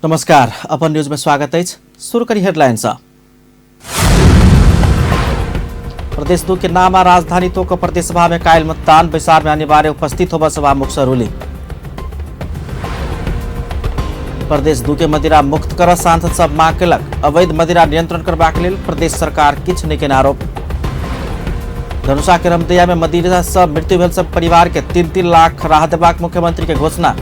नमस्कार, अपन न्यूज में स्वागत अछि। शुरू करी हेडलाइन सँ। प्रदेश 2 के नाम आ राजधानी तो के प्रदेश सभा में काल्हि मतदान, बैसार में अनिवार्य उपस्थित होबय सभामुख सँ रूलिंग। प्रदेश 2 के मदिरा मुक्त कर सांसद सब मांग केलक। अवैध मदिरा नियंत्रण करबाक लेल प्रदेश सरकार किछु नहि केने आरोप। धनुषा के रमदैया में मदिरा सँ मृत्यु भेल सब परिवार के 3-3 लाख राहत देबाक मुख्यमंत्री के घोषणा।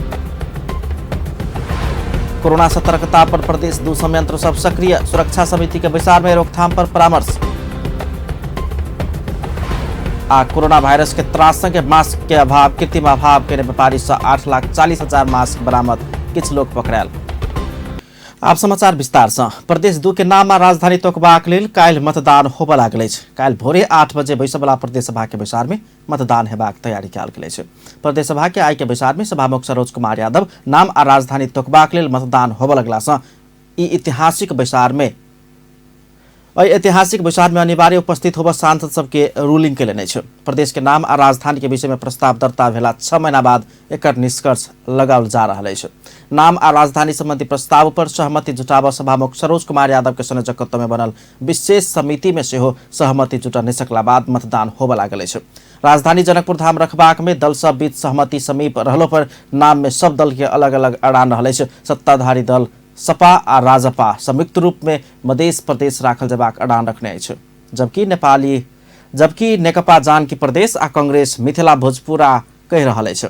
कोरोना सतर्कता पर प्रदेश 2 संयंत्र सब सक्रिय, सुरक्षा समिति के बैसार में रोकथाम पर परामर्श। आ कोरोना वायरस के त्रास संगे मास्क के अभाव, कृत्रिम अभाव के व्यापारी से 8,40,000 मास्क बरामद, किछु लोग पकड़ायल। आप समाचार विस्तार से। प्रदेश 2 के नाम आ राजधानी तोकबाक लेल काल्हि मतदान होबय लागल अछि। काल्हि भोरे 8 बजे बैसयवला प्रदेश सभा के बैसार में मतदान हेबाक तैयारी कयल गेल अछि। प्रदेश सभा के आइ के बैसार में सभामुख सरोज कुमार यादव नाम आ राजधानी तोकबाक लेल मतदान होबय लगला सँ ई ऐतिहासिक बैसार में एहि ऐतिहासिक बैसार में अनिवार्य उपस्थित होबय सांसद सबके रूलिंग केलनि अछि। प्रदेश के नाम आ राजधानी के विषय में प्रस्ताव दर्ता भेला 6 महीना बाद एकर निष्कर्ष लगाओल जा रहल अछि। नाम आ राजधानी संबंधी प्रस्ताव पर सहमति जुटाबऽ सभामुख सरोज कुमार यादव के संयोजकत्व में बनल विशेष समिति में सेहो सहमति जुटा नहि सकला बाद मतदान होबय लागल अछि। राजधानी जनकपुर धाम रखबाक में दल सब बीच सहमति समीप रहलो पर नाम में सब दल के अलग अलग अड़ान रहल अछि। सत्ताधारी दल सपा आ राजपा संयुक्त रूप में मधेश प्रदेश राखल जेबाक अड़ान रखने अछि, जबकि नेकपा जानकी प्रदेश आ कांग्रेस मिथिला भोजपुरा कहि रहल अछि।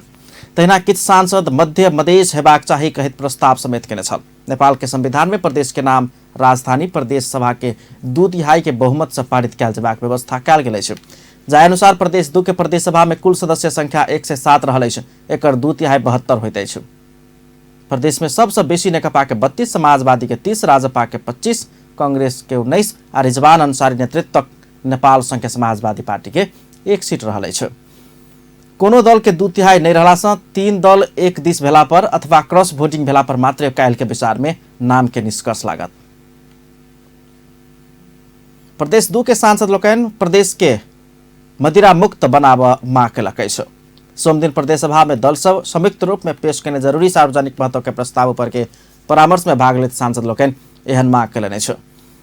तहिना किछु सांसद मध्य मधेश हेबाक चाही कहैत प्रस्ताव समेत केने छल। नेपाल के संविधान में प्रदेश के नाम राजधानी प्रदेश सभा के 2/3 के बहुमत से पारित कयल जेबाक व्यवस्था कयल गेल अछि। जाहि अनुसार प्रदेश 2 के प्रदेश सभा में कुल सदस्य संख्या 107 रहल अछि। एकर 2/3 72 होइत अछि। प्रदेश में सबसँ बेसी नेकपा के 32, समाजवादी के 30, राजपा के 25, कांग्रेस के 19 आ रिजवान अंसारी नेतृत्वक नेपाल संघ के समाजवादी पार्टी के 1 सीट रहल अछि। कोनो दल के 2/3 नहि रहला सँ 3 दल एक दिस भेला पर अथवा क्रॉस वोटिंग भेला पर मात्र काल्हि के बैसार में नाम के निष्कर्ष लागत। प्रदेश 2 के सांसद लोकनि प्रदेश के मदिरा मुक्त बनाबऽ मांग केलक अछि। सोमदिन प्रदेश सभा में दल सब संयुक्त रूप में पेश केने जरूरी सार्वजनिक महत्व के प्रस्ताव पर के परामर्श में भाग लैत सांसद लोकनि एहन मांग केलनि अछि।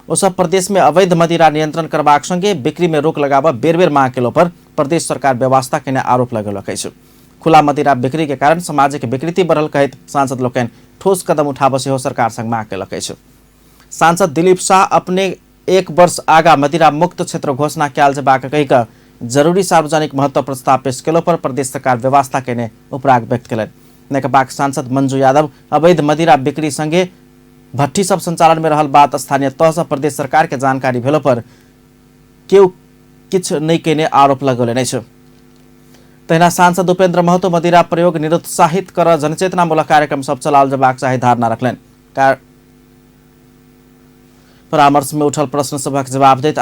ओ सब प्रदेश में अवैध मदिरा नियंत्रण करबाक संगे बिक्री में रोक लगाबऽ बेर बेर मांग केलो पर प्रदेश सरकार व्यवस्था केने आरोप लगेलक अछि। खुला मदिरा बिक्री के कारण सामाजिक विकृति बढ़ल कहैत सांसद लोकनि ठोस कदम उठाबऽ सेहो सरकार संग मांग केलक अछि। सांसद दिलीप शाह अपने 1 वर्ष आगा मदिरा मुक्त क्षेत्र घोषणा कयल जेबाक कहि कऽ जरूरी सार्वजनिक महत्व प्रस्ताव पेश केलो पर प्रदेश सरकार व्यवस्था केने उपराग व्यक्त केलनि। नेकपाक सांसद मंजू यादव अवैध मदिरा बिक्री संगे भट्ठी सब संचालन में रहल बात स्थानीय तह सँ प्रदेश सरकार के जानकारी भेलो पर केओ किछु नहि केने आरोप लगौलनि अछि। तहिना सांसद उपेंद्र महतो मदिरा प्रयोग निरुत्साहित कर जनचेतनामूलक कार्यक्रम सब चलाओल जेबाक चाही धारणा रखलनि। परामर्श में उठल प्रश्न सभक जवाब दैत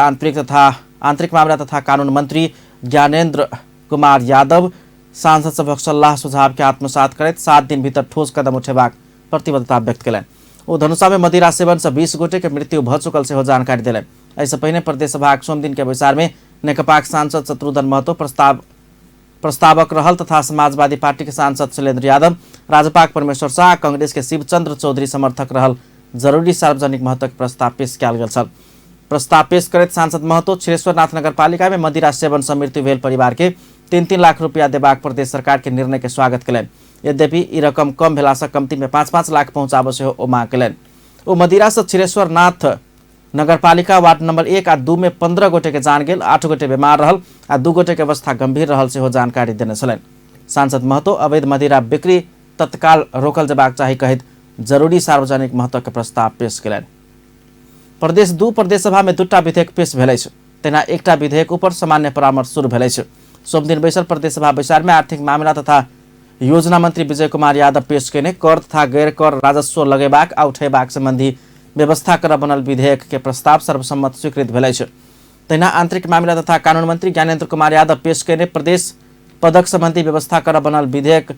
आंतरिक मामला तथा कानून मंत्री ज्ञानेन्द्र कुमार यादव सांसद सभक सल्लाह सुझाव के आत्मसात करैत 7 दिन भीतर ठोस कदम उठेबाक प्रतिबद्धता व्यक्त केलनि। ओ धनुषा में मदिरा सेवन से 20 गोटे के मृत्यु भऽ चुकल सेहो जानकारी देलनि। एहिसँ पहिने प्रदेश सभाक सोमदिन के बैसार में नेकपाक सांसद शत्रुघ्न महतो प्रस्तावक रहल तथा समाजवादी पार्टी के सांसद शैलेन्द्र यादव, राजपाक परमेश्वर शाह, कांग्रेस के शिवचंद्र चौधरी समर्थक रहल जरूरी सार्वजनिक महत्व के प्रस्ताव पेश कयल गेल छल। प्रस्ताव पेश करैत सांसद महतो क्षीरेश्वरनाथ नगरपालिका में मदिरा सेवन सँ मृत्यु भेल परिवार के 3-3 लाख रुपया देबाक प्रदेश सरकार के निर्णय के स्वागत केलनि। यद्यपि ई रकम कम भेला सँ कमती में 5-5 लाख पहुंचाबऽ सेहो ओ मांग केलनि। ओ मदिरा सँ क्षीरेश्वरनाथ नगरपालिका वार्ड नंबर 1 आ 2 में 15 गोटे के जान गेल, 8 गोटे बीमार रहल आ 2 गोटे के अवस्था गंभीर रहल सेहो जानकारी देने छलनि। सांसद महतो अवैध मदिरा बिक्री तत्काल रोकल जेबाक चाही कहैत जरूरी सार्वजनिक महत्व के प्रस्ताव पेश केलनि। प्रदेश 2 प्रदेश सभा में 2टा विधेयक पेश भेल अछि। तहिना 1टा विधेयक ऊपर सामान्य परामर्श शुरू भेल अछि। सोमदिन बैसल प्रदेश सभा बैसार में आर्थिक मामला तथा योजना मंत्री विजय कुमार यादव पेश केने कर तथा गैर कर राजस्व लगेबाक आ उठेबाक संबंधी व्यवस्था कर बनल विधेयक के प्रस्ताव सर्वसम्मत स्वीकृत भेल अछि। तहिना आंतरिक मामिला तथा कानून मंत्री ज्ञानेन्द्र कुमार यादव पेश केने प्रदेश पदक संबंधी व्यवस्था कर बनल विधेयक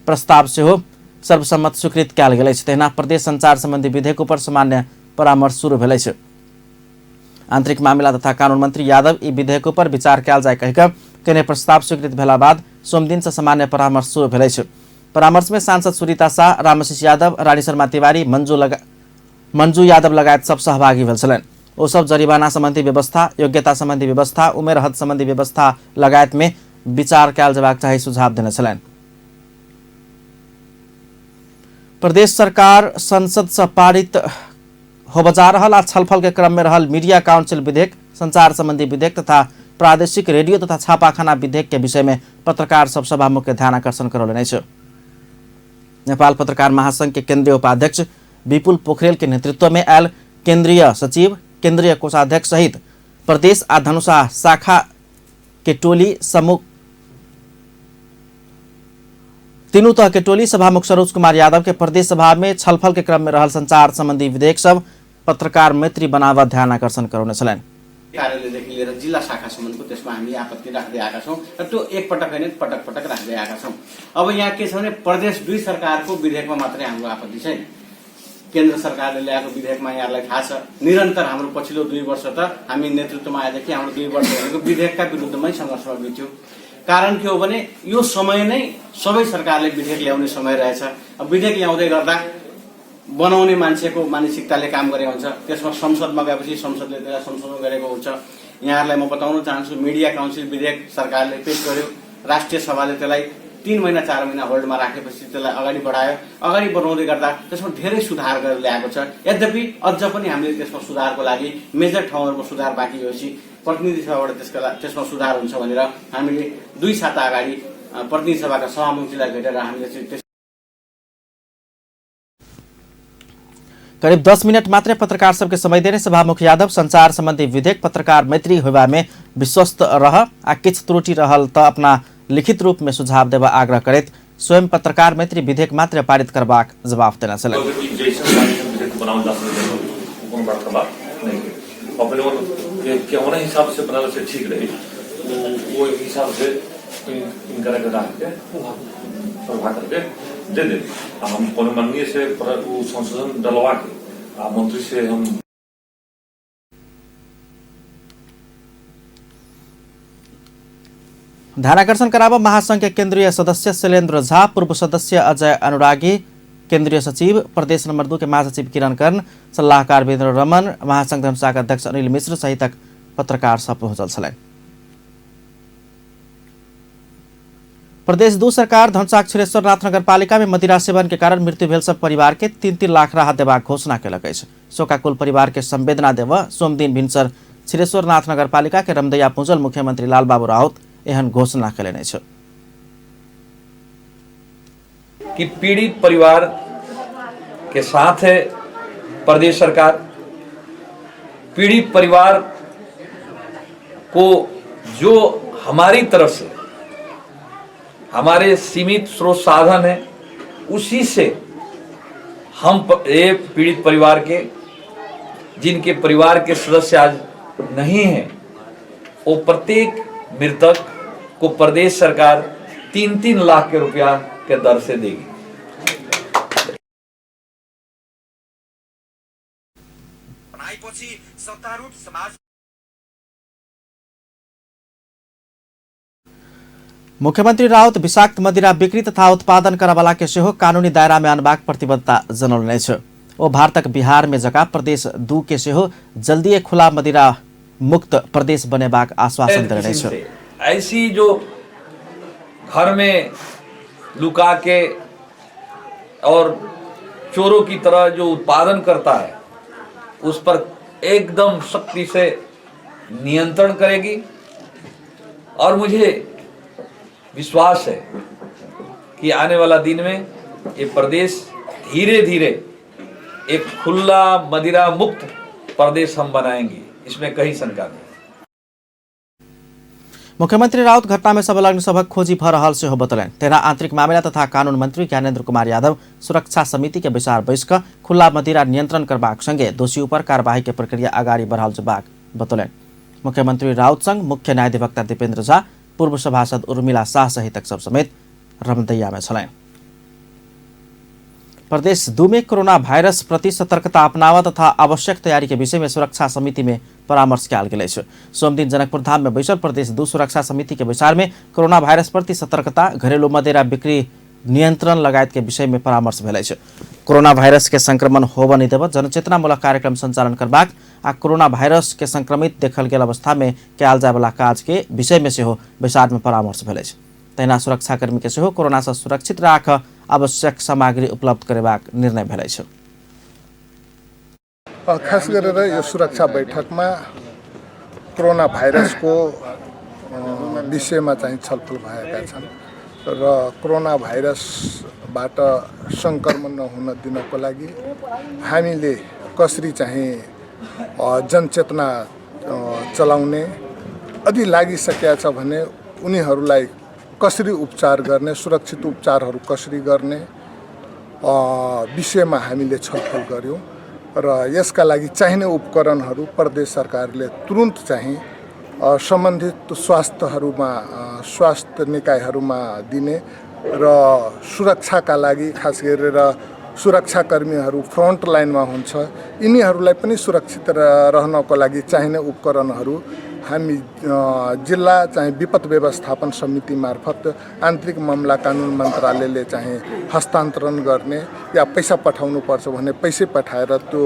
प्रस्ताव सेहो सर्वसम्मत स्वीकृत कयल गेल अछि। तहिना प्रदेश संचार संबंधी विधेयक ऊपर सामान्य परामर्श शुरू भेल अछि। आंतरिक मामिला तथा कानून मंत्री यादव ई विधेयक ऊपर विचार कयल जाय कहि कऽ केने प्रस्ताव स्वीकृत भेला बाद सोमदिन सँ सामान्य परामर्श शुरू भेल अछि। परामर्श में सांसद सुरीता शाह, रामशिष यादव, रानी शर्मा तिवारी, मंजू यादव लगायत सब सहभागी भेल छलनि। ओ सब जरिमाना संबंधी व्यवस्था, योग्यता संबंधी व्यवस्था, उमेर हद संबंधी व्यवस्था लगायत में विचार कयल जबाक चाही सुझाव देने छलनि। प्रदेश सरकार संसद से पारित होबय जा रहल आ छलफल के क्रम में रहल मीडिया काउंसिल विधेयक, संचार संबंधी विधेयक तथा प्रादेशिक रेडियो तथा छापाखाना विधेयक के विषय में पत्रकार सब सभामुख के ध्यान आकर्षण करौलनि अछि। नेपाल पत्रकार महासंघ के केंद्रीय उपाध्यक्ष विपुल पोखरेल के नेतृत्व में आयल केंद्रीय सचिव, केंद्रीय कोषाध्यक्ष सहित प्रदेश आ धनुषा शाखा के टोली समूह तीनू तह के टोली सभामुख सरोज कुमार यादव के प्रदेश सभा में छलफल के क्रम में रहल संचार संबंधी विधेयक सब पत्रकार मैत्री बनाव ध्यान आकर्षण करौने छलनि। कार्यालयदेखि लिएर जिल्ला शाखासम्मको त्यसमा हामी आपत्ति राख्दै आएका छौँ र त्यो एकपटक होइन, पटक पटक राख्दै आएका छौँ। अब यहाँ के छ भने प्रदेश 2 सरकारको विधेयकमा मात्रै हाम्रो आपत्ति छैन। केन्द्र सरकारले ल्याएको विधेयकमा यहाँलाई थाहा छ, निरन्तर हाम्रो पछिल्लो 2 वर्ष त हामी नेतृत्वमा आएदेखि हाम्रो 2 वर्ष भनेको विधेयकका विरुद्धमै सङ्घर्षमा बित्यो। कारण के हो भने यो समय नै सबै सरकारले विधेयक ल्याउने समय रहेछ। अब विधेयक ल्याउँदै गर्दा बनाउने मान्छेको मानसिकताले काम गरेको हुन्छ, त्यसमा संसदमा गएपछि संसदले त्यसलाई संशोधन गरेको हुन्छ। यहाँहरूलाई म बताउन चाहन्छु, मिडिया काउन्सिल विधेयक सरकारले पेश गर्यो, राष्ट्रिय सभाले त्यसलाई 3 महिना 4 महिना होल्डमा राखेपछि त्यसलाई अगाडि बढायो। अगाडि बढाउँदै गर्दा त्यसमा धेरै सुधार गरेर ल्याएको छ। यद्यपि अझ पनि हामीले त्यसमा सुधारको लागि मेजर ठाउँहरूको सुधार बाँकी भएपछि प्रतिनिधि सभाबाट त्यसमा सुधार हुन्छ भनेर हामीले 2 साता अगाडि प्रतिनिधि सभाका सभामुखजीलाई भेटेर हामीले चाहिँ त्यस करीब 10 मिनट मात्रै पत्रकार सबके समय देने सभामुख यादव संचार संबंधी विधेयक पत्रकार मैत्री होबा में विश्वस्त रह आ किछु त्रुटि रहल त अपना लिखित रूप में सुझाव देवा आग्रह करैत स्वयं पत्रकार मैत्री विधेयक मात्र पारित करबाक जवाब देना छलनि। बनाओल जा सकै कोनो बड़का बात नहीं है। अपने और के हिसाब से बनाने से ठीक रही, वो हिसाब से इनकरा के राख के प्रभाव करके दे दे। हम कोनो माननीय से वो संशोधन डलवा के आ मंत्री से हम ध्यानाकर्षण कराब महासंघ के केंद्रीय सदस्य शैलेन्द्र झा, पूर्व सदस्य अजय अनुरागी, केंद्रीय सचिव प्रदेश नंबर 2 के महासचिव किरण कर्ण, सलाहकार वीरेन्द्र रमन, महासंघ धनुषाक अध्यक्ष अनिल मिश्र सहितक पत्रकार सब पहुंचल छलनि। प्रदेश 2 सरकार धनुषाक क्षीरेश्वरनाथ नगरपालिका में मदिरा सेवन के कारण मृत्यु भेल सब परिवार के 3-3 लाख राहत देबाक घोषणा केलक अछि। शोकाकुल परिवार के संवेदना देव सोमदिन भिनसर क्षीरेश्वरनाथ नगरपालिका के रमदैया पहुंचल मुख्यमंत्री लालबाबू राउत एहन घोषणा केलनि अछि कि पीड़ित परिवार के साथ है प्रदेश सरकार। पीड़ित परिवार को जो हमारी तरफ से हमारे सीमित स्रोत साधन है उसी से हम ये पीड़ित परिवार के जिनके परिवार के सदस्य आज नहीं हैं वो प्रत्येक मृतक को प्रदेश सरकार 3-3 लाख के रुपया के दर से देगी। मुख्यमंत्री राउत विषाक्त मदिरा बिक्री तथा उत्पादन करवाला के सेहो कानूनी दायरा में अनबाक प्रतिबद्धता जनौलनि अछि। ओ भारतक बिहार में जका प्रदेश 2 के सेहो जल्दीए खुला मदिरा मुक्त प्रदेश बनेबाक आश्वासन देलनि अछि। ऐसी जो घर में लुका के और चोरों की तरह जो उत्पादन करता है उस पर एकदम सख्ती से नियंत्रण करेगी और मुझे विश्वास है कि आने वाला दिन में ये प्रदेश धीरे-धीरे एक खुला मदिरा मुक्त प्रदेश हम बनाएंगे, इसमें कहीं शंका नहीं। मुख्यमंत्री राउत घटना में संलग्न सभक खोजी भ रहल सेहो बतौलनि। तेना आंतरिक मामिला तथा कानून मंत्री ज्ञानेन्द्र कुमार यादव सुरक्षा समिति के बैसार बैस क खुला मदिरा नियंत्रण करबाक संगे दोषी ऊपर कार्यवाही के प्रक्रिया अगाडि बढ़ाओल जेबाक बतौलनि। मुख्यमंत्री राउत संग मुख्य न्यायाधिवक्ता दीपेन्द्र झा, पूर्व सभासद उर्मिला शाह सहितक सब समेत रमदैया में छलनि। प्रदेश 2 में कोरोना वायरस प्रति सतर्कता अपनावा तथा आवश्यक तैयारी के विषय में सुरक्षा समिति में परामर्श कयल गेल अछि। सोमदिन जनकपुर धाम में बैसल प्रदेश 2 सुरक्षा समिति के बैसार में कोरोना वायरस प्रति सतर्कता, घरेलू मदिरा बिक्री नियंत्रण लगायत के विषय में परामर्श भेल अछि। कोरोना वायरस के संक्रमण होबय नहि देबय जनचेतनामूलक कार्यक्रम संचालन करबाक आ कोरोना वायरस के संक्रमित देखल गेल अवस्था में कयल जाय वाला काज के विषय में सेहो बैसार में परामर्श भेल अछि। तहिना सुरक्षाकर्मी के सेहो कोरोना से सुरक्षित राख आवश्यक सामग्री उपलब्ध करेबाक निर्णय भेल अछि। खास गरेर यो सुरक्षा बैठकमा कोरोना भाइरसको विषयमा चाहिँ छलफल भएका छन् र कोरोना भाइरसबाट सङ्क्रमण नहुन दिनको लागि हामीले कसरी चाहिँ जनचेतना चलाउने, यदि लागिसकेका छ भने उनीहरूलाई कसरी उपचार गर्ने, सुरक्षित उपचारहरू कसरी गर्ने विषयमा हामीले छलफल गऱ्यौँ र यसका लागि चाहिने उपकरणहरू प्रदेश सरकारले तुरुन्त चाहिँ सम्बन्धित स्वास्थ्यहरूमा स्वास्थ्य निकायहरूमा दिने र सुरक्षाका लागि खास गरेर सुरक्षाकर्मीहरू फ्रन्ट लाइनमा हुन्छ, यिनीहरूलाई पनि सुरक्षित रहनको लागि चाहिने उपकरणहरू हामी जिल्ला चाहिँ विपद व्यवस्थापन समिति मार्फत आन्तरिक मामला कानुन मन्त्रालयले चाहिँ हस्तान्तरण गर्ने या पैसा पठाउनु पर्छ भने पैसै पठाएर त्यो।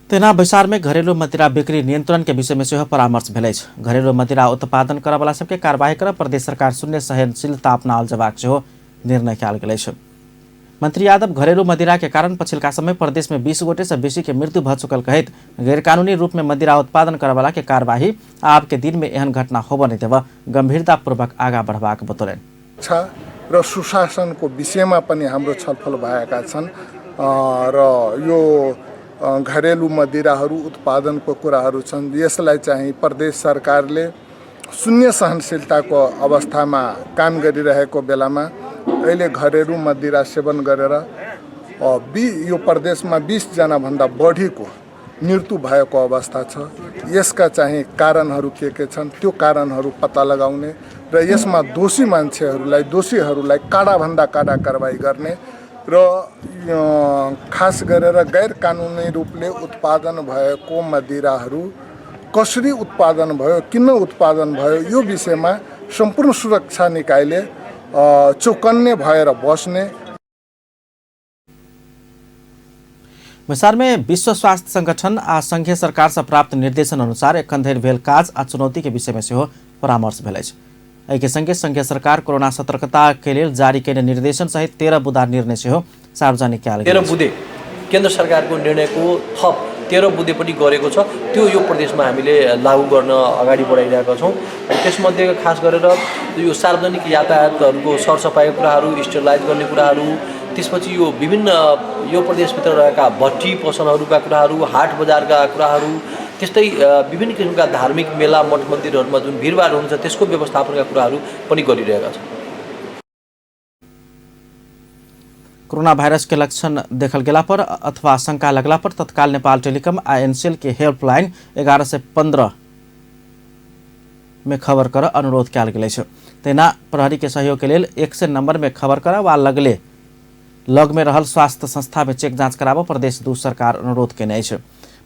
तहिना बैसार में घरेलू मदिरा बिक्री नियंत्रण के विषय में सेहो परामर्श भेल अछि। घरेलू मदिरा उत्पादन करऽवला सबके कार्यवाही कर प्रदेश सरकार शून्य सहनशीलता अपनाओल जेबाक सेहो निर्णय कयल गेल अछि। मंत्री यादव घरेलू मदिरा के कारण पछिलका समय प्रदेश में 20 गोटे से बेसी के मृत्यु भ चुकल कहैत गैरकानूनी रूप में मदिरा उत्पादन करऽवला के कार्यवाही आब के दिन में एहन घटना होबय नहि देबऽ गंभीरतापूर्वक आगा बढ़बाक बतौलनि। र सुशासनको विषयमा पनि हाम्रो छलफल भएका छन् र यो घरेलु मदिराहरू उत्पादनको कुराहरू छन्, यसलाई चाहिँ प्रदेश सरकारले शून्य सहनशीलताको अवस्थामा काम गरिरहेको बेलामा अहिले घरेलु मदिरा सेवन गरेर यो प्रदेशमा 20 जनाभन्दा बढीको मृत्यु भएको अवस्था छ। यसका चाहिँ कारणहरू के छन् त्यो कारणहरू पत्ता लगाउने र यसमा दोषी मान्छेहरूलाई दोषीहरूलाई काडाभन्दा काडा कारवाही गर्ने र खास गरेर गैर कानुनी रूपले उत्पादन भएको मदिराहरू कसरी उत्पादन भयो, किन उत्पादन भयो, यो विषयमा सम्पूर्ण सुरक्षा निकायले चौकन्ने भएर बस्ने। बैसार में विश्व स्वास्थ्य संगठन आ संघीय सरकार से प्राप्त निर्देशन अनुसार एखन धरि भेल काज आ चुनौती के विषय में सेहो परामर्श भेल अछि। एहिके संगे संघीय सरकार कोरोना सतर्कता के लेल जारी कयने निर्देशन सहित 13 बुँदा निर्णय सेहो सार्वजनिक कयल गेल। 13 बुँदे केन्द्र सरकारको निर्णयको थप 13 बुँदे पनि गरेको छ, त्यो यो प्रदेशमा हामीले लागू गर्न अगाडि बढाइरहेका छौँ। अनि त्यसमध्ये खास गरेर यो सार्वजनिक यातायातहरूको सरसफाइको कुराहरू, स्टेरिलाइज गर्ने कुराहरू, त्यसपछि यो विभिन्न यो प्रदेशभित्र रहेका भट्टी पसलहरूका कुराहरू, हाट बजारका कुराहरू, त्यस्तै विभिन्न किसिमका धार्मिक मेला मठ मन्दिरहरूमा जुन भिडभाड हुन्छ त्यसको व्यवस्थापनका कुराहरू पनि गरिरहेका छौँ। कोरोना वायरस के लक्षण देखल गेला पर अथवा शंका लगला पर तत्काल नेपाल टेलिकम आ एनसेल के हेल्पलाइन 1115 में खबर कर अनुरोध कयल गेल अछि। तहिना प्रहरी के सहयोग के लेल 100 नंबर में खबर कर वा लगले लग में रहल स्वास्थ्य संस्था में चेक जांच कराबऽ प्रदेश 2 सरकार अनुरोध केने अछि।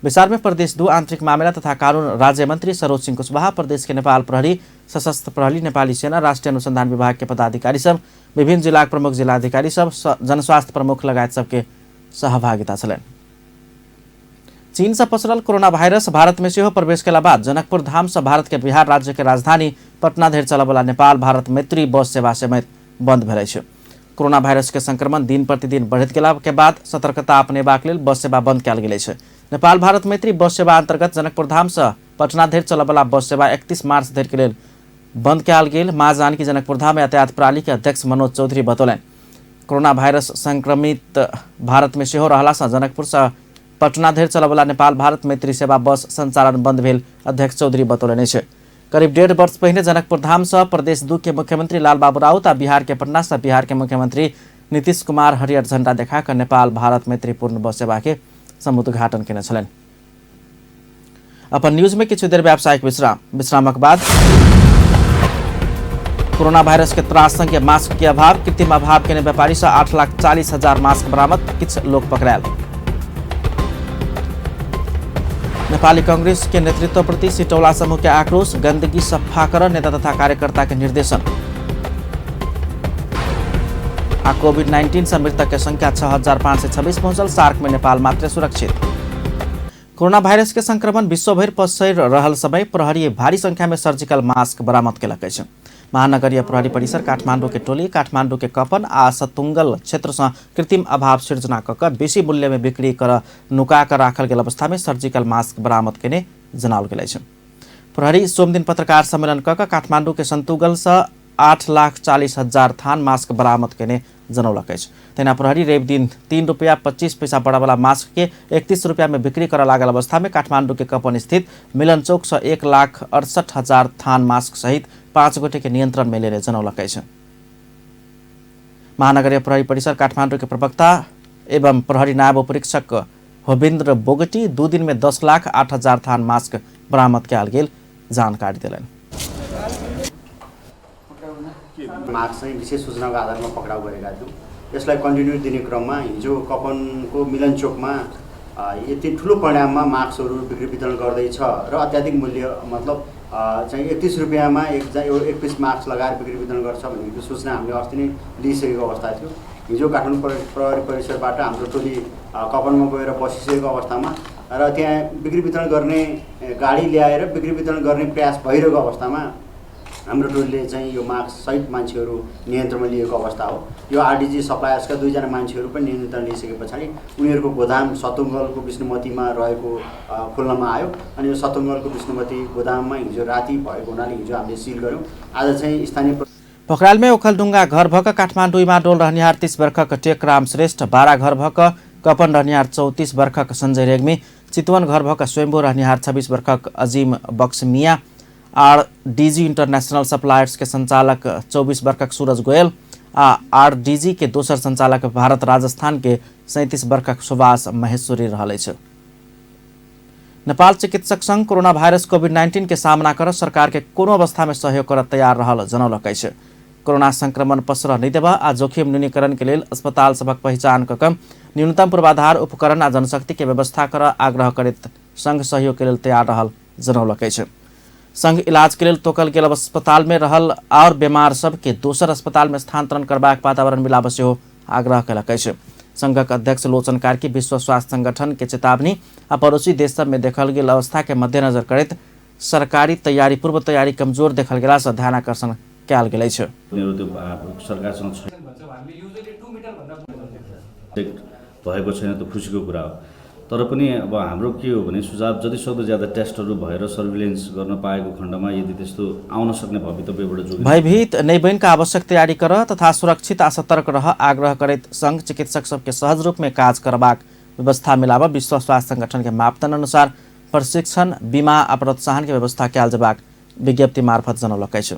बैसार में प्रदेश 2 आंतरिक मामिला तथा कानून राज्य मंत्री सरोज सिंह कुशवाहा, प्रदेश के नेपाल प्रहरी, सशस्त्र प्रहरी, नेपाली सेना, राष्ट्रीय अनुसंधान विभाग के पदाधिकारी सब, विभिन्न जिला प्रमुख जिलाधिकारी सब, जनस्वास्थ्य प्रमुख लगायत सबके सहभागिता छलनि। चीन से पसरल कोरोना वायरस भारत में सेहो प्रवेश केला बाद जनकपुर धाम से भारत के बिहार राज्य के राजधानी पटना धरि चलऽवला नेपाल भारत मैत्री बस सेवा समेत बंद भेल अछि। कोरोना वायरस के संक्रमण दिन प्रतिदिन बढ़ैत गेला के बाद सतर्कता अपनेबाक लेल बस सेवा बंद कयल गेल अछि। नेपाल भारत मैत्री बस सेवा अंतर्गत जनकपुर धाम से पटना धरि चलऽवला बस सेवा 31 मार्च धरि के लेल बंद कयल गेल माँ जानकी जनकपुर धाम यातायात प्रणाली के अध्यक्ष मनोज चौधरी बतौलनि। कोरोना वायरस संक्रमित भारत में सेहो रहला से जनकपुर से पटना धरि चलऽवला नेपाल भारत मैत्री सेवा बस संचालन बंद भेल अध्यक्ष चौधरी बतौलनि अछि। करीब 1.5 वर्ष पहिने जनकपुर धाम से प्रदेश 2 के मुख्यमंत्री लालबाबू राउत आ बिहार के पटना से बिहार के मुख्यमंत्री नीतीश कुमार हरियर झंडा देखा कऽ नेपाल भारत मैत्रीपूर्ण बस सेवा के समुद्घाटन केने छलनि। अपन न्यूज में किछु देर व्यावसायिक विश्राम, विश्रामक बाद कोरोना वायरस के त्रास संगे मास्क के अभाव, कृत्रिम अभाव केने व्यापारी से 8,40,000 मास्क बरामद, किछु लोक पकड़ायल। नेपाली कांग्रेस के नेतृत्व प्रति सिटौला समूह के आक्रोश, गंदगी सफा कर नेता तथा कार्यकर्ता के निर्देशन। आ कोविड-19 से मृतक के संख्या 6526 पहुंचल। सार्क में नेपाल मात्र सुरक्षित। कोरोना वायरस के संक्रमण विश्वभरि पसैर रहल समय प्रहरी भारी संख्या में सर्जिकल मास्क बरामद केलक अछि। महानगरीय प्रहरी परिसर काठमांडू के टोली काठमांडू के कपन आ सतुंगल क्षेत्र से कृत्रिम अभाव सिर्जना क के बेसी मूल्य में बिक्री कर नुका कर राखल गेल अवस्था में सर्जिकल मास्क बरामद केने जनाओल गेल अछि। प्रहरी सोमदिन पत्रकार सम्मेलन क के काठमांडू के सन्तुगल से 8,40,000 थान मास्क बरामद केने जनौलक अछि। तहिना प्रहरी रवि दिन 3 रुपया 25 पैसा बड़ावाला मास्क के 31 रुपया में बिक्री करऽ लागल अवस्था में काठमांडू के कपन स्थित मिलन चौक से 1,68,000 थान मास्क सहित 5 गोटे के नियंत्रण में लेने जनौलक अछि। महानगरीय प्रहरी परिसर काठमांडू के प्रवक्ता एवं प्रहरी नायब उपरीक्षक होबिन्द्र बोगटी 2 दिन में 10,08,000 थान मास्क बरामद कयल गेल जानकारी देलनि। मास्क चाहिँ विशेष सूचनाको आधारमा पक्राउ गरेका थियौँ। यसलाई कन्टिन्यू दिने क्रममा हिजो कपनको मिलन चोकमा यति ठुलो परिणाममा मास्कहरू बिक्री वितरण गर्दैछ र अत्याधिक मूल्य मतलब चाहिँ 31 रुपियाँमा एक पिस मास्क लगाएर बिक्री वितरण गर्छ भन्ने सूचना हामीले अस्ति नै लिइसकेको अवस्था थियो। हिजो काठमाडौँ प्रहरी परिसरबाट हाम्रो टोली कपनमा गएर बसिसकेको अवस्थामा र त्यहाँ बिक्री वितरण गर्ने गाडी ल्याएर बिक्री वितरण गर्ने प्रयास भइरहेको अवस्थामा हाम्रो टोलीले चाहिँ यो मास्क सहित मान्छेहरू नियन्त्रणमा लिएको अवस्था हो। यो आरडिजी सप्लायर्सका 2 मान्छेहरू पनि नियन्त्रण लिइसके पछाडि उनीहरूको गोदाम सतुङ्गलको विष्णुमतीमा रहेको खोल्नमा आयो अनि यो सतुङ्गलको विष्णुमती गोदाममा हिजो राति भएको हुनाले हिजो हामीले सिल गऱ्यौँ। आज चाहिँ स्थानीय पोखरालमै ओखलढुङ्गा घर भक काठमाडौँ इमाडोल रहनिहार 30 वर्षक टेकराम श्रेष्ठ, 12 घर भक कपन रहनिहार 34 वर्षक सञ्जय रेग्मी, चितवन घर भक स्वयम्भू रहनिहार 26 वर्षक अजिम बक्समिया, आरडीजी इंटरनेशनल सप्लायर्स के संचालक 24 वर्षक सूरज गोयल आ आरडीजी के दोसर संचालक भारत राजस्थान के 37 वर्षक सुभाष महेश्वरी रहल अछि। नेपाल चिकित्सक संघ कोरोना वायरस कोविड-19 के सामना कर सरकार के कोनो अवस्था में सहयोग कर तैयार रहल जनौलक अछि। कोरोना संक्रमण पसरऽ नहि देबऽ आ जोखिम न्यूनीकरण के लेल अस्पताल सभक पहिचान कऽ के न्यूनतम पूर्वाधार उपकरण आ जनशक्ति के व्यवस्था कर आग्रह करैत संघ सहयोग के लेल तैयार रहल जनौलक अछि। संघ इलाज के लेल तोकल गेल अस्पताल में रहल और बीमार सबके दोसर अस्पताल में स्थानांतरण करबाक वातावरण मिलाबऽ सेहो आग्रह कयलक अछि। संघक अध्यक्ष लोचन कार्की विश्व स्वास्थ्य संगठन के चेतावनी आ पड़ोसी देश सब में देखल गेल अवस्था के मद्देनजर करैत सरकारी तैयारी पूर्व तैयारी कमजोर देखल गेला से ध्यानाकर्षण कयल गेल अछि। भएको छैन त खुसीको कुरा हो, तर पनि अब हाम्रो के हो भने सुझाव जति सक्दो ज्यादा टेस्टहरू भएर सर्भिलेन्स गर्न पाएको खण्डमा यदि त्यस्तो आउन सक्ने भवितव्यबाट जोगिनु। भयभीत नै बनिक आवश्यक तैयारी कर तथा सुरक्षित आ सतर्क रह आग्रह करैत संघ चिकित्सक सबके सहज रूप में काज करबाक व्यवस्था मिलाब विश्व स्वास्थ्य संगठन के मापदण्ड अनुसार प्रशिक्षण, बीमा आ प्रोत्साहन के व्यवस्था कयल जेबाक विज्ञप्ति मार्फत जनौलक अछि।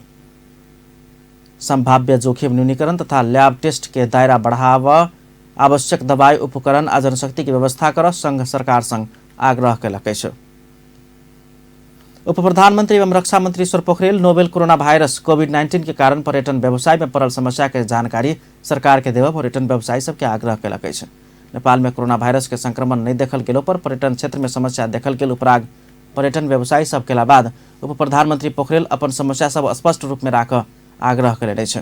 संभाव्य जोखिम न्यूनीकरण तथा ल्याब टेस्ट के दायरा बढ़ाव, आवश्यक दवाई उपकरण आ जनशक्ति के व्यवस्था कर संघ सरकार संग आग्रह कयलक अछि। उप प्रधानमंत्री एवं रक्षा मंत्री Ishwar Pokharel novel corona virus कोविड-19 के कारण पर्यटन व्यवसाय में पड़ल समस्या के जानकारी सरकार के देबऽ पर्यटन व्यवसायी सबके आग्रह कयलक अछि। नेपाल में कोरोना वायरस के संक्रमण नहीं देखल गेलो पर पर्यटन क्षेत्र में समस्या देखल गेल उपराग पर्यटन व्यवसायी सब केला बाद उप प्रधानमंत्री पोखरेल अपन समस्या सब स्पष्ट रूप में राख आग्रह कयलनि अछि।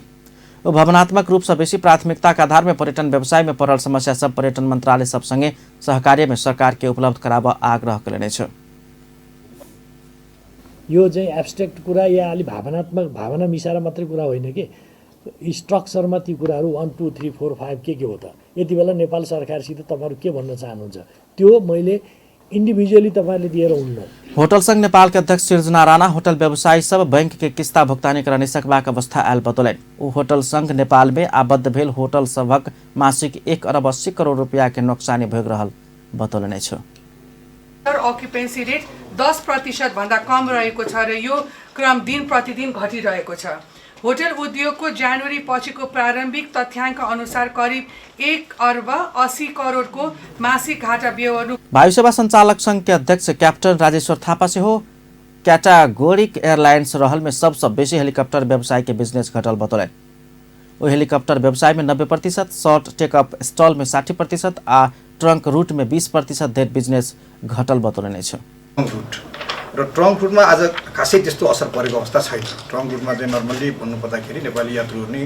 ओ भावनात्मक रूप से बेसी प्राथमिकता के आधार में पर्यटन व्यवसाय में पड़ल समस्या सब पर्यटन मंत्रालय सब संगे सहकार्य में सरकार के उपलब्ध कराबऽ आग्रह कयलनि अछि। यो चाहिँ एब्स्ट्र्याक्ट कुरा या अलि भावनात्मक भावना मिसाएर मात्रै कुरा होइन कि स्ट्रक्चरमा ती कुराहरू 1 2 3 4 5 के हो त। यति बेला नेपाल सरकारसित तपाईँहरू के भन्न चाहनुहुन्छ त्यो मैले इन्डिभिजुअली तपाईँहरूले दिएर हुन्न। होटल संघ नेपाल के अध्यक्ष सिर्जना राणा होटल व्यवसायी सब बैंक के किस्ता भुगतानी कर नहि सकबाक अवस्था आयल बतौलनि। ओ होटल संघ नेपाल में आबद्ध भेल होटल सभक मासिक 1 अरब 80 करोड़ रुपया के नोक्सानी भोगि रहल बतौलनि अछि। अक्युपेन्सी रेट 10% भन्दा कम रहेको छ र यो क्रम दिन प्रतिदिन घटिरहेको छ। होटल उद्योगको जनवरी पछिको प्रारम्भिक तथ्याङ्क अनुसार करिब 1 अर्ब 80 करोडको मासिक घाटा बेहोर्नु। वायुसेवा संचालक संघ के अध्यक्ष कैप्टन राजेश्वर थापा सेहो कैटागोरिक एयरलाइंस रहल में सबसँ बेसी हेलीकॉप्टर व्यवसाय के बिजनेस घटल बतौलनि। ओ हेलीकॉप्टर व्यवसाय में 90%, शॉर्ट टेकअप स्टॉल में 60% आ ट्रंक रूट में 20% धरि बिजनेस घटल बतौलनि अछि। रूट र ट्रङ्क रुटमा आज खासै त्यस्तो असर परेको अवस्था छैन। ट्रङ्क रुटमा चाहिँ नर्मल्ली भन्नुपर्दाखेरि नेपाली यात्रुहरू नै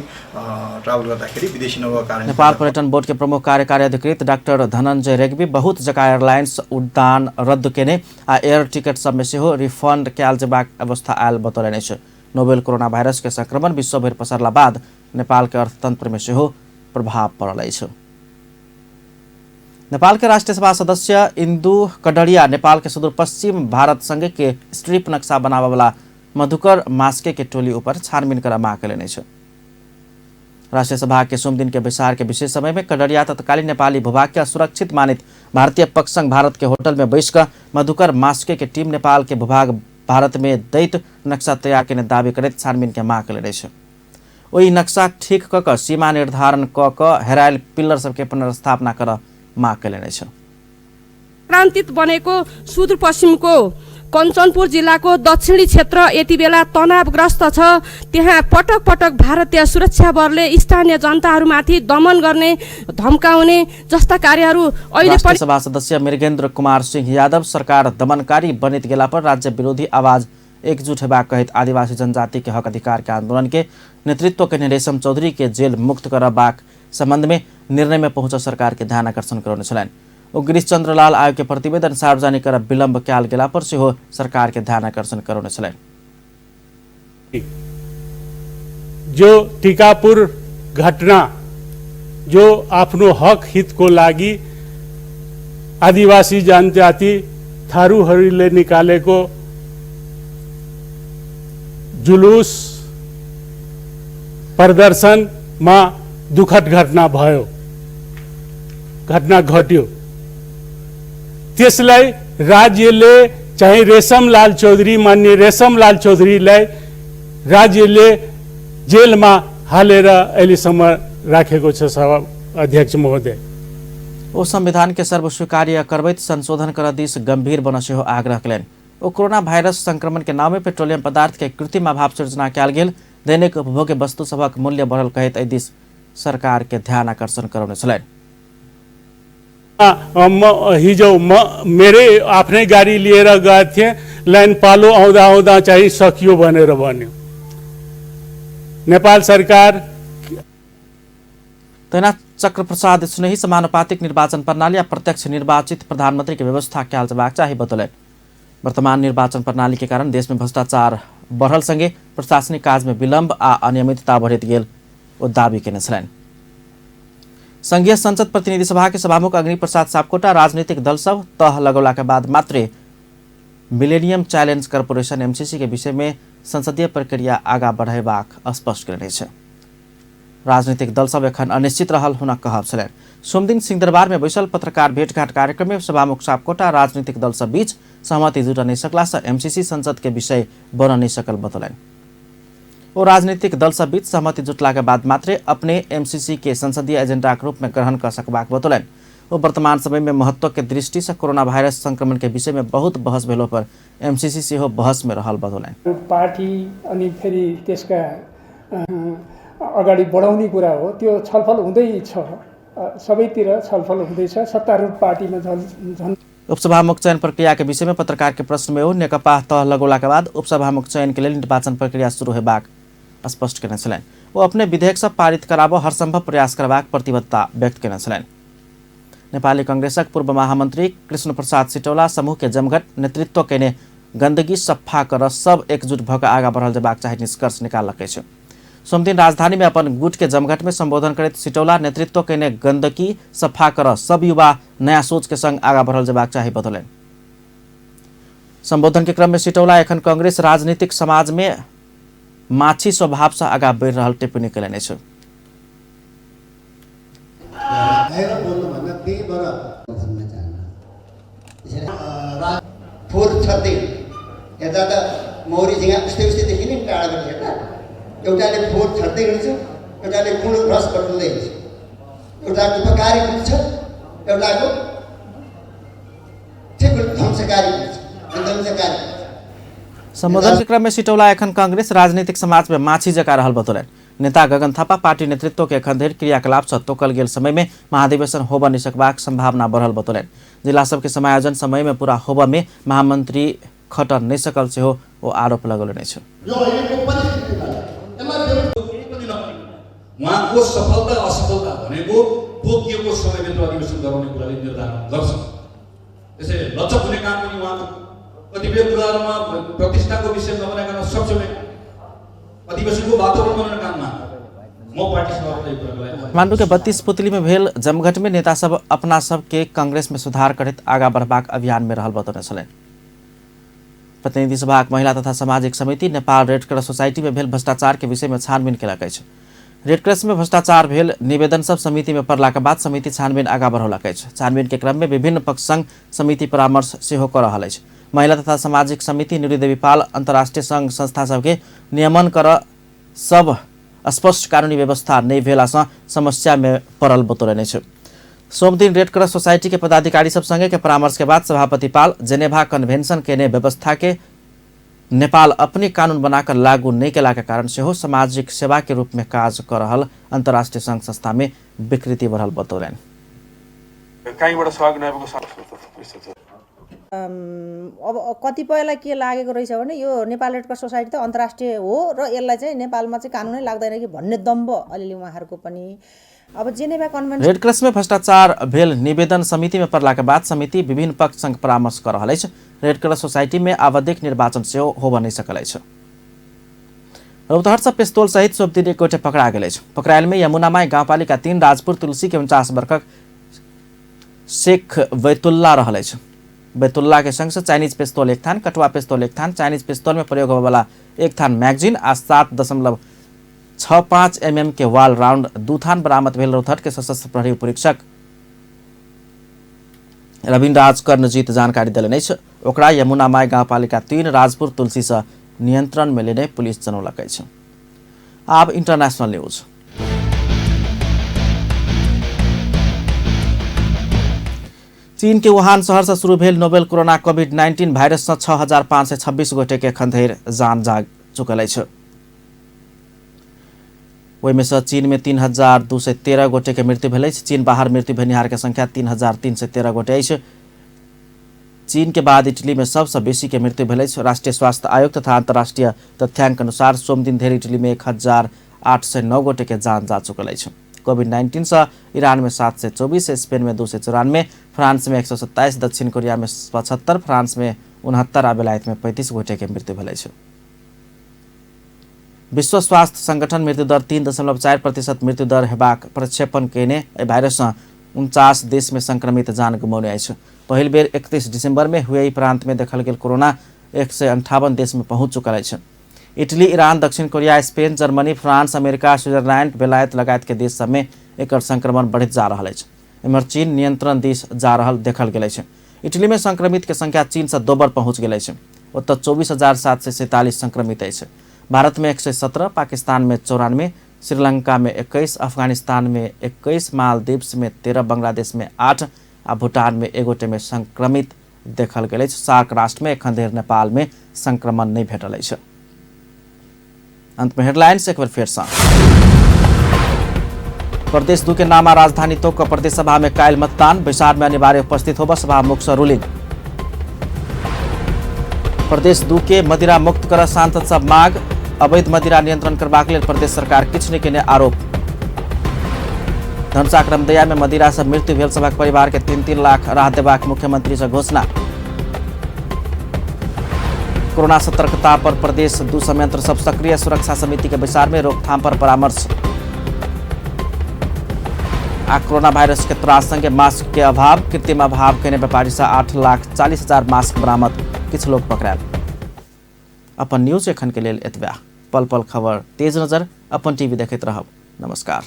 ट्राभल गर्दाखेरि विदेशी नभएको कारण नेपाल पर्यटन बोर्ड के प्रमुख कार्यकारी अधिकृत डाक्टर धनञ्जय रेग्मी बहुत जगह एयरलाइंस उड्डान रद्द केने आ एयर टिकट सब में सेहो रिफंड कयल जेबाक अवस्था आयल बतौलनि अछि। नोवेल कोरोना वायरस के संक्रमण विश्वभरि पसरला बाद नेपाल के अर्थतंत्र में सेहो प्रभाव पड़ल अछि। नेपाल के राष्ट्रिय सभा सदस्य इंदु कडरिया नेपाल के सुदूर पश्चिम भारत संघ के स्ट्रिप नक्शा बनावे वाला मधुकर मास्के के टोली ऊपर छानबीन कर मांग कयलनि अछि। राष्ट्रिय सभा के सोमदिन के बैसार के विशेष समय में कडरिया तत्कालीन नेपाली भूभाग के असुरक्षित मानित भारतीय पक्ष संग भारत के होटल में बैस कऽ मधुकर मास्के के टीम नेपाल के भूभाग भारत में दैत नक्शा तैयार केने दावी करैत छानबीन के मांग कयलनि अछि। ओहि नक्शा ठीक कऽ कऽ सीमा निर्धारण कऽ कऽ हेरायल पिल्लर सबके पुनर्स्थापना करऽ माग कयलनि अछि। क्रान्तित बनेको सुदूरपश्चिमको कञ्चनपुर जिल्लाको दक्षिणी क्षेत्र यति बेला तनावग्रस्त छ। त्यहाँ पटक पटक भारतीय सुरक्षा बलले स्थानीय जनताहरूमाथि दमन गर्ने, धम्काउने जस्ता कार्यहरू अहिले राष्ट्रिय सभा सदस्य मृगेन्द्र कुमार सिंह यादव सरकार दमनकारी बनित गेला पर राज्य विरोधी आवाज एकजुट हेबाक कहैत आदिवासी जनजाति के हक अधिकार के आंदोलन के नेतृत्व केने रेशम चौधरी के जेल मुक्त करबाक संबंध में निर्णय में पहुंचल सरकार के ध्यान आकर्षण करौने छलनि। ओ गिरीश चंद्र लाल आयोग के प्रतिवेदन सार्वजनिक कर विलंब कयल गेला पर सेहो सरकार के ध्यान आकर्षण करौने छलनि। जो टीकापुर घटना जो आफ्नो हक हितको लागि आदिवासी जनजाति थारूहरूले निकालेको जुलुस प्रदर्शनमा दुखद घटना भयो, घटना घट्यो। त्यसलाई राज्यले चाहिँ रेशमलाल चौधरी, मान्य रेशमलाल चौधरीलाई राज्यले जेलमा हालेर अहिलेसम्म राखेको छ सभा अध्यक्ष महोदय। ओ संविधान के सर्वस्वीकार्य करबैत संशोधन कर दिस गंभीर बन सेहो आग्रह कयलनि। ओ कोरोना वायरस संक्रमण के नाम में पेट्रोलियम पदार्थ के कृत्रिम अभाव सृजना कयल गेल, दैनिक उपभोग्य वस्तु सभक मूल्य बढ़ल कहैत एहि दिस सरकार के ध्यान आकर्षण करौने छलनि। म हिजो म मेरै आफ्नै गाडी लिएर गएको थिएँ, लाइन पालो आउँदा आउँदा चाहिँ सकियो भनेर भन्यो नेपाल सरकार। तहिना चक्रप्रसाद सुनही समानुपातिक निर्वाचन प्रणाली आ प्रत्यक्ष निर्वाचित प्रधानमंत्री के व्यवस्था कयल जेबाक चाही बतौलनि। वर्तमान निर्वाचन प्रणाली के कारण देश में भ्रष्टाचार बढ़ल संगे प्रशासनिक काज में विलंब आ अनियमितता बढ़ैत गेल ओ दावी केने छलनि। संघीय संसद प्रतिनिधि सभा के सभामुख अग्नि प्रसाद सापकोटा राजनीतिक दल सब तह लगौला के बाद मात्रे मिलेनियम चैलेंज कॉरपोरेशन एमसीसी के विषय में संसदीय प्रक्रिया आगा बढ़ेबाक स्पष्ट कयने अछि। राजनीतिक दल सब एखन अनिश्चित रहल हुनक कहब छलनि। सोमदिन सिंहदरबार में बैसल पत्रकार भेटघाट कार्यक्रम में सभामुख सापकोटा राजनीतिक दल सब बीच सहमति जुट नहीं सकला से एमसीसी संसद के विषय बन नहीं सकल बतौलनि। ओ राजनीतिक दल सब बीच सहमति जुटला के बाद मात्रे अपने एमसीसी के संसदीय एजेंडा के रूप में ग्रहण कर सकबाक बतौलनि। ओ वर्तमान समय में महत्व के दृष्टि से कोरोना वायरस संक्रमण के विषय में बहुत बहस भेलो पर एमसीसी सेहो बहस में रहल बतौलनि। पार्टी अनि फेरि त्यसका अगाडि बढाउने कुरा हो, त्यो छलफल हुँदैछ, सबैतिर छलफल हुँदैछ। सत्तारूढ पार्टीमा झन् उपसभामुख चयन प्रक्रिया के विषय में पत्रकार के प्रश्न में ओ नेकपा तह लगौला के बाद उपसभामुख चयन के लेल निर्वाचन प्रक्रिया शुरू हेबाक स्पष्ट केने छलनि। ओ अपने विधेयक सब पारित कराबऽ हरसंभव प्रयास करबाक प्रतिबद्धता व्यक्त केने छलनि। नेपाली कांग्रेसक पूर्व महामंत्री कृष्ण प्रसाद सिटौला समूह के जमघट नेतृत्व केने गंदगी सफा कर सब एकजुट भऽ कऽ आगा बढ़ल जेबाक चाही निष्कर्ष निकाललक अछि। सोमदिन राजधानी में अपन गुट के जमघट में संबोधन करैत सिटौला नेतृत्व केने गंदगी सफा कर सब युवा नया सोच के संग आगा बढ़ल जेबाक चाही बतौलनि। संबोधन के क्रम में सिटौला एखन कांग्रेस राजनीतिक समाज में माछी स्वभाव से आगा बढ़ि रहल टिप्पणी कयलनि अछि। एउटाले फोहोर छर्दै हिँड्छ, एउटाले गुण रस बटुल्दै हिँड्छ, एउटाको उपकारी हुन्छ, एउटाको ठिक ध्वंसकारी हुन्छ, विध्वंसकारी। संबोधन के क्रम में सिटौला एखन कांग्रेस राजनीतिक समाज में माछी जकाँ रहल बतौलनि। नेता गगन थापा पार्टी नेतृत्व के एखन धरि क्रियाकलाप से तोकल गेल समय में महाधिवेशन होबऽ नहि सकबाक संभावना बढ़ल बतौलनि। जिला सबके समायोजन समय में पूरा होबऽ में महामंत्री खटन नहि सकल सेहो ओ आरोप लगौलनि अछि। उहाँको सफलता असफलता भनेको तोकिएको समयभित्र अधिवेशन गराउने कुराले निर्धारण गर्छ। त्यसैले लचक हुने काम पनि उहाँको कतिपय कुराहरूमा प्रतिष्ठाको विषय नबनाइकन सक्षम अधिवेशनको वातावरण बनाउने काममा म पार्टी सभापति कुरालाई। काठमांडू के 32 पुतली में भेल जमघट में नेता सब अपना सब के कांग्रेस में सुधार करैत आगा बढ़बाक अभियान में रहल बतौने छलनि। प्रतिनिधि सभाक महिला तथा सामाजिक समिति नेपाल रेड क्रॉस सोसाइटी में भेल भ्रष्टाचार के विषय में छानबीन केलक अछि। रेड क्रॉस में भ्रष्टाचार भेल निवेदन सब समिति में पड़ला के बाद समिति छानबीन आगा बढ़ौलक अछि। छानबीन के क्रम में विभिन्न पक्ष संग समिति परामर्श सेहो क रहल अछि। महिला तथा सामाजिक समिति नुरी देवी पाल अंतर्राष्ट्रीय संघ संस्था सबके नियमन कर सब स्पष्ट कानूनी व्यवस्था नहि भेला सँ समस्या में पड़ल बतौलनि अछि। सोमदिन रेड क्रॉस सोसाइटी के पदाधिकारी सब संगे के परामर्श के बाद सभापति पाल जेनेवा कन्वेंशन केने व्यवस्था के नेपाल अपने कानून बनाकर लागू नहीं केला के कारण सेहो सामाजिक सेवा के रूप में काज कर रहल अंतर्राष्ट्रीय संघ संस्था में विकृति बढ़ल बतौलनि। अब कतिपयलाई के लागेको रहेछ भने यो नेपाल रेड क्रस सोसाइटी त अन्तर्राष्ट्रिय हो र यसलाई चाहिँ नेपालमा चाहिँ कानुनै लाग्दैन कि भन्ने दम्ब अलिअलि उहाँहरूको पनि। अब जेनेवा कन्भेन्सन रेड क्रॉस में भ्रष्टाचार भेल निवेदन समिति में पड़ला के बाद समिति विभिन्न पक्ष संग परामर्श कर रहल अछि। रेड क्रॉस सोसाइटी में आवधिक निर्वाचन सेहो होबय नहि सकल अछि। रौतहट सँ पिस्तौल सहित सोमदिन एक गोटे पकड़ा गेल अछि। पकड़ायल में यमुनामाई गाउँपालिका 3 राजपुर तुलसी के 49 वर्षक शेख बैतुल्ला रहल अछि। बैतुल्ला के संग से चाइनीज पिस्तौल एक थान, कटुआ पिस्तौल एक थान, चाइनीज पिस्तौल में प्रयोग होबयवला एक थान मैगजीन आ 7.65 mm के वाल राउंड 2 थान बरामद भेल रौतहट के सशस्त्र प्रहरी उपरीक्षक रविन्द्र राज कर्णजीत जानकारी देलनि अछि। ओकरा यमुनामाई गाउँपालिका 3 राजपुर तुलसी सँ नियंत्रण में लेने पुलिस जनौलक अछि। आब इंटरनेशनल न्यूज। चीन के वुहान शहर से शुरू भेल नोवेल कोरोना कोविड-19 वायरस से 6526 गोटे के एखन धरि जान जा चुकल अछि। ओहिमे से चीन में 3213 गोटे के मृत्यु भेल अछि। चीन बाहर मृत्यु भेनिहार के संख्या 3313 गोटे अछि। चीन के बाद इटली में सबसँ बेसी के मृत्यु भेल अछि। राष्ट्रीय स्वास्थ्य आयोग तथा अंतर्राष्ट्रीय तथ्यांक अनुसार सोमदिन धरि इटली में 1809 गोटे के जान जा चुकल अछि। कोविड-19 से ईरान में 724, स्पेन में 294, फ्रांस में 127, दक्षिण कोरिया में 75, फ्रांस में 69 आ बेलायत में 35 गोटे के मृत्यु भेल अछि। विश्व स्वास्थ्य संगठन मृत्युदर 3.4% मृत्युदर हेबाक प्रक्षेपण केने एहि वायरस सँ 49 देश में संक्रमित जान गुमौने अछि। पहिल बेर 31 दिसंबर में हुएई प्रांत में देखल गेल कोरोना 158 देश में पहुंच चुकल अछि। इटली, ईरान, दक्षिण Korea, Spain, Germany, France, America, Switzerland, बेलायत लगायत के देश सब में एकर संक्रमण बढ़ैत जा रहल अछि। एम्हर चीन नियंत्रण दिस जा रहल देखल गेल अछि। इटली में संक्रमित के संख्या चीन से दोबर पहुंच गेल अछि। ओतय 24,747 संक्रमित अछि। भारत में 117, पाकिस्तान में 94, श्रीलंका में 21, अफगानिस्तान में 21, मालदीव्स में 13, बांग्लादेश में 8 आ भूटान में 1 गोटे में संक्रमित देखल गेल अछि। सार्क राष्ट्र में एखन धरि नेपाल में संक्रमण नहि भेटल अछि। अंत में हेडलाइंस एक बेर फेर सँ। प्रदेश 2 के नाम आ राजधानी तोक प्रदेश सभा में काल्हि मतदान, बैसार में अनिवार्य उपस्थित होबय सभामुख सँ रूलिंग। प्रदेश 2 के मदिरा मुक्त कर सांसद सब मांग, अवैध मदिरा नियंत्रण करबाक लेल प्रदेश सरकार किछु नहि केने आरोप। धनुषाक रमदैया में मदिरा से मृत्यु भेल सभक परिवार के 3-3 लाख राहत देबाक मुख्यमंत्री से घोषणा। कोरोना सतर्कता पर प्रदेश 2 संयंत्र सब सक्रिय, सुरक्षा समिति के बैसार में रोकथाम पर परामर्श। आ कोरोना वायरस के त्रास संगे मास्क के अभाव, कृत्रिम अभाव केने व्यापारी से 8,40,000 मास्क बरामद, किछु लोग पकड़ायल। अपन न्यूज एखन के लेल एतबे। पल पल खबर तेज नजर अपन टीवी देखैत रहब। नमस्कार।